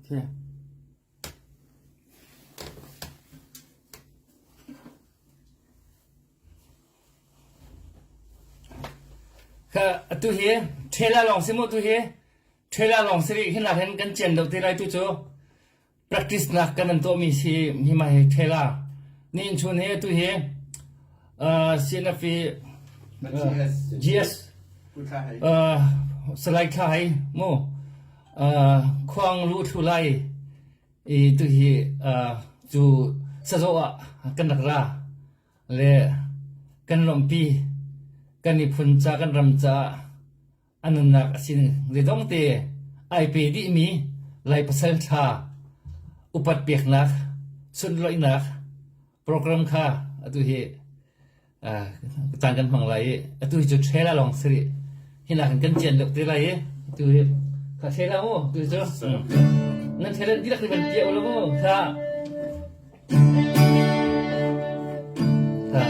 Okay. Kha atu hi trailer lawng si mu tu hi trailer lawng si rih hin hin kan cian deuh te lai tu cu practice nak kan an tuahmi si hi ma hi trailer ni in chun hi atu hi CNF i GS Salai Thla Hai mu khuang lu thlu lai i tu hi cu sazaw ah kan rak ra le kan lawmhpi kan miphun ca kan ram caah a nunnak a sin zeidong te ai pe dihmi Lai pasal ṭha upat peknak sunlawihnak program kha atu hi caan kan hmang lai i atu hi cu trailer lawng si rih. Hi nakin kan cian deuh te lai i atu hi kha trailer mu tu cu nan trailer dihlak te kan piah u law mu kha kha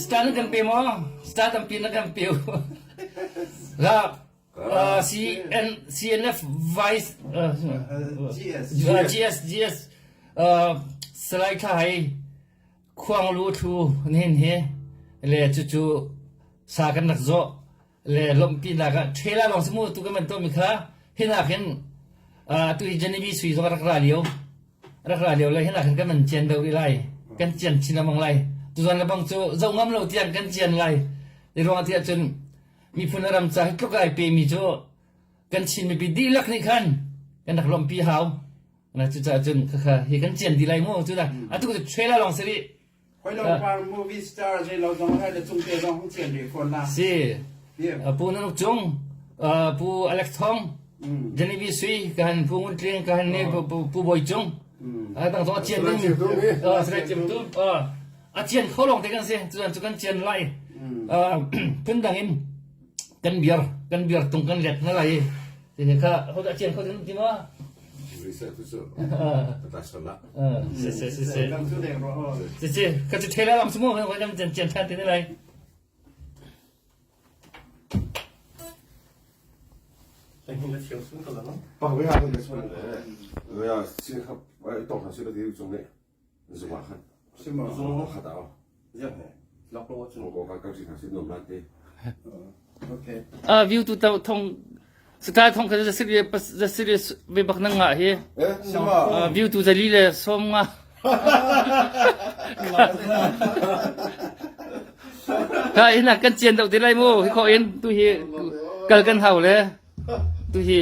Star na kan pe maw? Star tampi na kan pe. La CN CNF Vice GS GS GS Salai Thla Hai Khuanglu Thlu nihin hi le cucu sa kan rak zawh le lawmhpinak ah trailer lawng si mu tu kan man tuahmi kha hinak hin tu hi Genevieve Sui zong rak ra lio rak ra lio le hinak hin kan man cian deuh rih lai kan cian chin lengmang lai tuzan le bang cu zoh ngam lo tiang kan cian lai i ruang tiah cun miphun le ram ca hi tluk ai pemi cu kan Chin mipi dihlak nih khan kan rak lawmhpi hau na cucaah cun khakha hi kan cian dih lai mu cu dah atu cu trailer lawng si rih Hoi lo par movie star zei lo zong hai le cung te zong hung cian rih fawn la. Si. Pu Nanuk Cung, Pu Alex Thong, Genevieve Sui, ka han Pu Ngun Tling, ka han ne Pu Bawi Cung. Tang zong a cian ding. Salai Cem Tu. A cian kho lawng te kan si. Cuan cu kan cian lai. Phun dang in kan biar kan biar tung kan let na lai. Ti kha ho dah cian kho ti ma? Si si si si. Si si ka cu thela lam sumu kan kan chen chen than te ne lai. Pak ve ha kan suan le. Ya si kha ai tong ha si la ti chung ne. Zuma khan. Sima. Zuma kha ta. Ziang he. Lok lo chu. Ko ka ka si ha si nom la te. Okay. A view tu tau thong Sky thong kha zasiri zasiri ve bak na nga hi. Sima. View tu zali le som nga. Ka ina kan cian deuh te lai mu hi kho in tu hi kal kan hau le tu hi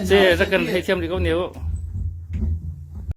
se ra kan thei thiam ri ko ne u.